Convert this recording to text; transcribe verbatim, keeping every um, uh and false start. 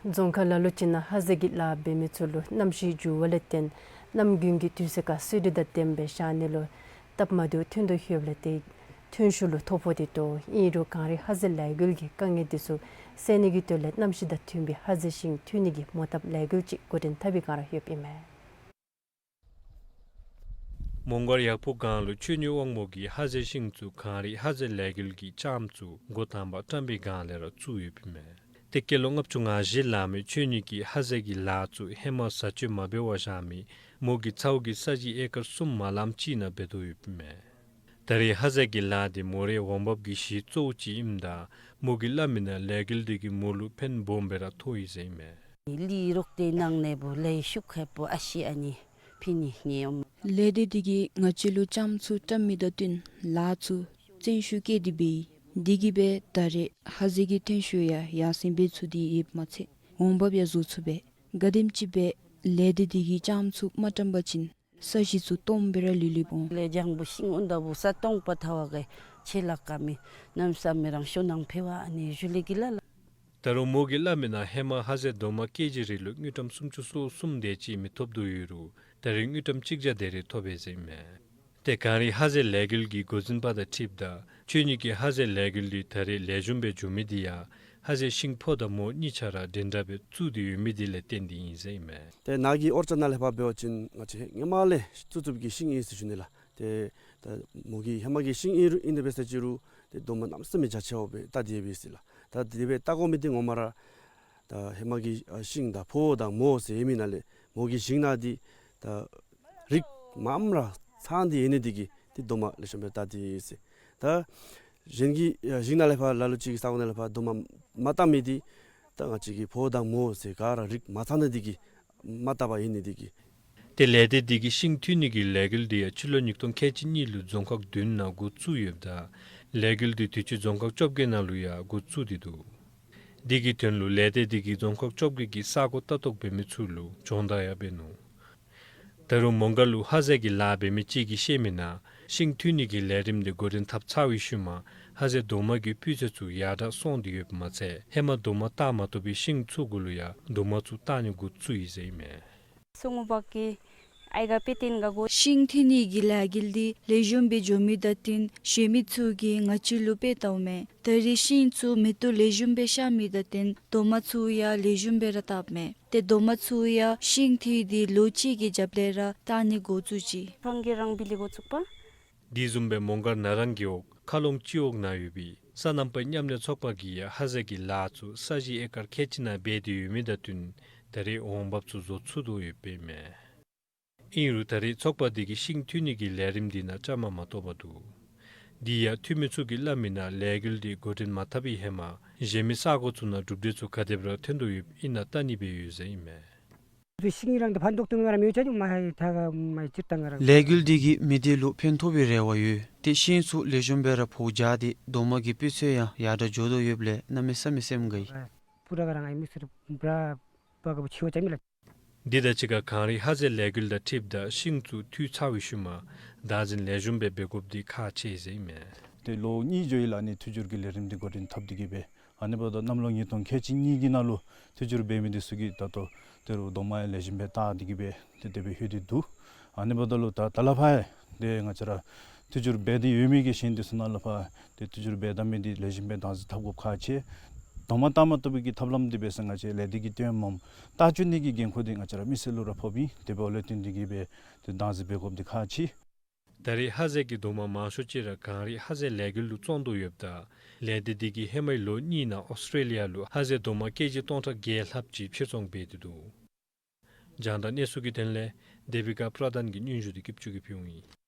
རྫོང་ཁག་ལ་ལུ་ཅིག་ནང་ཧ་ཟེལ་གྱི་ལཱ་འབད་མི་ཚུ་ལུ་གནམ་གཤིས་འགྱུར་བ་ལས་བརྟེན་གནམ་དགུན་གྱི་དུས་ཚོད་ཁར་གསོལ་རས་དང་ལྡནམ་སྦེ་ཤར་ནི་ལུ་སྟབས་མ་བདེཝ་ཐོན་དོ་ཡོདཔ་ལས་ཏེ་ཐོན་ཤུགས་ལུ་ཐོ་ཕོག་སྟེ་འདུག། ཨིན་རུང་གངས་རི་ཧ་ཟེལ་ལས་འགུལ་གྱིས་དཀའ་ངལ་འདི་ཚུ་སེལ་ནི་གི་དོན་ལས་གནམ་གཤིས་དང་མཐུན་པའི་ཧ་ཟེལ་ཤིང་འཐུ་ནི་གི་མོ་བཏབ་ལས་འགུལ་ཅིག་འགོ་འདྲེན་འཐབ་པའི་བསྒང་ར་ཡོདཔ་ཨིན་མས། མོང་སྒར་ཡག་ཕུག་སྒང་ལུ་ཆོས་ཉིད་དབང་མོ་གིས་ཧ་ཟེལ་ཤིང་ཚུ་གངས་རི་ཧ་ཟེལ་ལས་འགུལ་གྱི་ལྕངམ་ཚུ་འགོ་དང་པ་བཀྲམ་པའི་བསྒང་ལས་ར་བཙུགས་ཡོདཔ་ཨིན་མས། ཏེ་སྐྱེས་ལོ་ལྔ་བཅུ་ང་བཞི་ལང་མི་ཆོས་ཉིད་ཀྱིས་ཧ་ཟེལ་གྱི་ལཱ་ཚུ་ཧེ་མ་བཟའ་སྤྱོད་མ་འབད་བར་བཞག་མི་མོ་གི་ཚཝ་གིས་ས་གཞི་ཨེ་ཀར་གསུམ་མ་ལངམ་ཅིག་ནང་འབད་དོ་ཡོདཔ་ཨིན་མས། ད་རེས་ཧ་ཟེལ་གྱི་ལཱ་འདི་མོ་རའི་འོང་འབབ་ཀྱི་གཞི་གཙོ་བོ་ཅིག་ཨིནམ་ད་མོ་གིས་སླབ་མིའི་ནང་ལས་འགུལ་འདི་གིས་མོ་ལུ་ཕན་སྦོམ་སྦེ་ར་ཐོགས་ཡི་ཟེར་ཨིན་མས། ལས་རོགས་ཏེ་གནང་ནི་འབདཝ་ལས་ཤུགས་ཁེབ་པོ་ཨ་ཤི་ཨ་ནི་ཕི་ནི་ངེའི་ཨོམ། ལས་སྡེ་འདི་གིས་ང་བཅས་ལུ་ལྕངམ་ཚུ་བཀྲམ་མི་དང་བསྟུན་ལཱ་ཚུ་བཙན་ཤུགས་བསྐྱེད་དེ་འབད་ཡི། འདི་གིས་སྦེ་ད་རེས་ཧ་ཟེལ་གྱི་ཐོན་ཤུགས་ཡང་ཡར་སེང་འབད་ཚུགས་ཏེ་ཡོདཔ་མ་ཚད་འོང་འབབ་ཡང་བཟོ་ཚུགས་པས། ག་དེམ་ཅིག་སྦེ་ལས་སྡེ་འདི་གིས་ལྕངམ་ཚུ་མ་བཀྲམ་པ་ཅིན་ས་གཞི་ཚུ་སྟོངམ་སྦེ་ར་ལུས་ལུསཔ་འོང་། ལས་ལྗང་བུ་ཤིང་འོང་ད་བུ་ས་སྟོང་པ་ཐལ་བ་གི་ཆེ་ལ་ཀ་མི་གནམ་ས་མེད་རང་ཤོར་གནང་འཕེལ་བ་ཨ་ནི་ཞུ་ལས་ཀྱི་ལ་ལ། ད་རུང་མོ་གིས་སླབ་མིའི་ནང་ཧེ་མ་ཧ་ཟེལ་རྡོག་མ་ཀེ་ཇི་རེ་ལུ་དངུལ་ཀྲམ་སུམ་ཅུ་སོ་གསུམ་དེ་ཅིག་མི་ཐོབ་དོ་ཡོད་རུང་ད་རེས་དངུལ་ཀྲམ་གཅིག་བརྒྱ་དེ་རེ་ཐོབ་པས་ཟེར་ཨིན་མས། ཏེ་གངས་རི་ཧ་ཟེལ་ལས་འགུལ་གྱི་འགོ་འཛིན་པ་དང་འཁྲིལཝ་ད་ཆོས་ཉིད་ཀྱིས་ཧ་ཟེལ་ལས་འགུལ་འདི་ད་རེས་ལེགས་ཤོམ་སྦེ་འགྱོ་མི་འདི་ཡང་ཧ་ཟེལ་ཤིང་ཕོ་དང་མོ་གཉིས་ཆ་ར་འདྲན་འདྲ་སྦེ་བཙུགས་ཏེ་ཡོད་མི་འདི་ལས་བརྟེན་ཏེ་ཨིན་ཟེར་ཨིན་མས། ཏེ་ནཱ་གི་ཨོར་ཅཌ་ནང་ལས་ཕར་འབད་བ་ཅིན་ང་བཅས་ཧེ་མ་ལས་བཙུགས་བཙུགསཔ་གི་ཤིང་ཨིན་ཟེར་ཞུ་ནི་ལགས། ཏེ་ད་མོ་གི་ཧེ་མ་གི་ཤིང་ཨིན་རུང་ཨིན་དེ་འབད་ས་ཅིག་རུང་ཏེ་རྡོག་མ་གནམ་མེད་ས་མེད་རྒྱ་ཆེཝ་སྦེ་བལྟ་སྟེ་ཡོད་པས་ཟེར་ལགས། ད་དེ་སྦེ་བལྟ་དགོ་མི་འདི་ངོ་མ་ར་ད་ཧེ་མ་གི་ཨ་ཤིང་དང་ཕོ་དང་མོ་ཟེར་མི་ནང་ལས་མོ་གི་ཤིང་ནང་འདི་ད་རིགས་མངམ་ར་ཚང་སྟེ་ཡོད་ནི་འདི་གིས་ཏེ་རྡོག་མ་ལེགས་ཤོམ་སྦེ་བལྟ་སྟེ་ཡོད་ཟེར། ད་གཞན་གྱི་ཨ་ཤིང་ནང་ལས་ཕར་ལ་ལུ་ཅིག་གི་ས་གོ་ནང་ལས་ཕར་རྡོག་མ་མ་བལྟ་མི་འདི་ད་ང་བཅས་ཀྱི་ཕོ་དང་མོ་ཟེར་ག་ར་རིགས་མ་ཚང་ནི་འདི་གིས་མ་བལྟ་བར་ཡོད་ནི་འདི་གིས། ཏེ་ལས་སྡེ་འདི་གིས་ཤིང་འཐུ་ནི་གི་ལས་འགུལ་འདི་ཡང་སྤྱི་ལོ་ཉིས་སྟོང་ཁལ་གཅིག་གཉིས་ལུ་རྫོང་ཁག་བདུན་ནང་འགོ་བཙུགས་ཡོདཔ་ད་ལས་འགུལ་འདི་དུས་ཅི་རྫོང་ཁག་བཅོ་བརྒྱད་ནང་ལུ་ཡང་འགོ་བཙུགས་ཏེ་འདུག། འདི་གི་དོན་ལུ་ལས་སྡེ་འདི་གིས་རྫོང་ཁག་བཅོ་བརྒྱད་ཀྱི་ས་གོ་ལྟ་རྟོག་འབད་མི་ཚུ་ལུ་སྦྱོང་བརྡར་ཡང་འབད་ནུག། ད་རུང་མོང་སྒར་ལུ་ཧ་ཟེལ་གྱི་ལཱ་འབད་མི་ཅིག་གིས་བཤད་མིའི་ནང་ཤིང་འཐུ་ནི་གི་ལས་རིམ་འདི་འགོ་འདྲེན་འཐབ་ཚར་བའི་ཤུལ་མ་ཧ་ཟེལ་རྡོག་མ་གི་སྤུས་ཚད་ཚུ་ཡར་དྲག་སོང་སྟེ་ཡོདཔ་མ་ཚད་ཧེ་མ་རྡོག་མ་བཏགས་མ་བཏུབ་པའི་ཤིང་ཚུ་གུ་ལུ་ཡང་རྡོག་མ་ཚུ་བཏགས་ནི་འགོ་བཙུགས་ཡི་ཟེར་ཨིན་མས། སོ་ངོ་བ་ཀི་ཨའི་ག་པེ་ཏིན་ག་གོ། ཤིང་འཐུ་ནི་གི་ལས་འགུལ་འདི་ལེགས་ཤོམ་སྦེ་འགྱོ་མི་དང་བསྟུན་གཞན་མི་ཚུ་གིས་ང་བཅས་ལུ་དཔེ་བལྟཝ་མས། ད་རེས་ཤིང་ཚུ་མེ་ཏོག་ལེགས་ཤོམ་སྦེ་ཤར་མི་དང་བསྟུན་རྡོག་མ་ཚུ་ཡང་ལེགས་ཤོམ་སྦེ་ར་བཏགསཔ་མས། ཏེ་རྡོག་མ་ཚུ་ཡང་ཤིང་འཐུ་སྟེ་ལོ་གཅིག་གི་རྒྱབ་ལས་ར་བཏགས་ནི་འགོ་བཙུགས་ཅི། ཕང་གི་རང་བི་ལི་འགོ་བཙུགས་པ། དེ་བཟུམ་སྦེ་མོང་སྒར་ན་རང་རྒེད་འོག་མཁར་ལུང་སྤྱི་འོག་ནང་ཡོད་པའི་སོ་ནམ་པ་མཉམ་གནས་ཚོགས་པ་གིས་ཡང་ཧ་ཟེལ་གྱི་ལཱ་ཚུ་ས་གཞི་ཨེ་ཀར་ཁལ་གཅིག་ནང་འབད་དེ་ཡོད་མི་དང་བསྟུན་ད་རེས་འོང་འབབ་ཚུ་བཟོ་ཚུགས་དོ་ཡོདཔ་ཨིན་མས། ཨིན་རུང་ད་རེས་ཚོགས་པ་འདི་གིས་ཤིང་འཐུ་ནི་གི་ལས་རིམ་འདི་ནང་བཅའ་མར་མ་གཏོགས་པར་འདུག། འདི་ཡང་འཐུ་མི་ཚུ་གིས་སླབ་མིའི་ནང་ལས་འགུལ་འདི་འགོ་འདྲེན་མ་འཐབ་པའི་ཧེ་མ་གཞན་མི་ས་གོ་ཚུ་ནང་གྲུབ་འབྲས་ཚུ་ག་དེ་སྦེ་ར་ཐོན་དོ་ཡོདཔ་ཨིན་ན་བལྟ་ནི་སྦེ་ཡོད་ཟེར་ཨིན་མས། ལས་འགུལ་འདི་གིས་མི་སྡེ་ལུ་ཕན་ཐོགས་པའི་རེ་བ་ཡོད། ཏེ་ཤིང་ཚུ་ལེགས་ཤོམ་སྦེ་ར་ཕོ་རྒྱས་ཏེ་རྡོག་མ་གི་སྤུས་ཚད་ཡང་ཡར་དྲག་འགྱོ་དོ་ཡོདཔ་ལས་གནམ་མེད་ས་མེད་སེམས་དགའ་ཡི། འདི་དང་གཅིག་ཁར་གངས་རི་ཧ་ཟེལ་ལས་འགུལ་དང་འཁྲིལཝ་ད་ཤིང་ཚུ་འཐུ་ཚར་བའི་ཤུལ་མ་བདག་འཛིན་ལེགས་ཤོམ་སྦེ་འབད་དགོཔ་འདི་ཁག་ཆེ་ཟེར་ཨིན་མས། ཏེ་ལོ་གཉིས་འགྱོ་ཡི་ལགས་ཨ་ནི་འཐུ་སྒྱུར་གྱི་ལས་རིམ་འདི་འགོ་འདྲེན་འཐབ་སྟེ་གིས་སྦེ། ཨ་ནི་འབདཝ་ད་གནམ་ལོ་ཉིས་སྟོང་ཁལ་གཅིག་གཉིས་ཀྱི་ནང་ལུ་འཐུ་སྒྱུར་འབད་མི་འདི་ཚུ་གིས་ད་ལྟོ་ཏེ་རུང་རྡོག་མ་ཡང་ལེགས་ཤོམ་སྦེ་བཏགས་ཏེ་གིས་སྦེ་ཏེ་དེ་སྦེ་ལྷོད་དེ་འདུག། ཨ་ནི་འབདཝ་ད་ལུ་ད་ད་ལས་ཕར་ཡང་ཏེ་ང་བཅས་ར་འཐུ་སྒྱུར་འབད་དེ་ཡོད་མི་གི་ཤིང་འདི་ཚུ་ནང་ལས་ཕར་ཏེ་འཐུ་སྒྱུར་འབད་ད་མི་འདི་ལེགས་ཤོམ་སྦེ་བདག་འཛིན་འཐབ་དགོཔ་ཁག་ཆེ། རྡོག་མ་བཏགས་མ་བཏུབ་པའི་གི་ཐབས་ལམ་འདི་འབད་ས་ང་བཅས་ལས་སྡེ་གིས་སྟོནམ་མས། བརྟག་དཔྱད་ནི་གི་འགན་ཁུར་འདི་ང་བཅས་ར་མི་སེར་ལུ་ར་ཕོགཔ་ཨིན། དེ་འབདཝ་ལས་བརྟེན་ཏེ་གིས་སྦེ་ཏེ་བདག་འཛིན་འབད་དགོཔ་འདི་ཁག་ཆེ། ད་རེས་ཧ་ཟེལ་གྱི་རྡོག་མ་མང་ཤོས་ཅིག་ར་གངས་རི་ཧ་ཟེལ་ལས་འགུལ་ལུ་བཙོང་དོ་ཡོདཔ་ད་ལས་སྡེ་འདི་གིས་ཧེ་མའི་ལོ་གཉིས་ནང་ཨོསི་ཊྲེ་ལི་ཡ་ལུ་ཧ་ཟེལ་རྡོག་མ་ཀེ་ཇི་སྟོང་ཕྲག་བརྒྱད་ལྷགཔ་ཅིག་ཕྱིར་ཚོང་འབད་དེ་འདུག། རྒྱང་བསྒྲགས་གནས་ཚུལ་གྱི་དོན་ལས་དེ་བི་ཀ་པྲ་དཱན་གྱིས་སྙན་ཞུ་འདི་སྐྱིད་ཆུ་གིས་ཕུལཝ་ཨིན།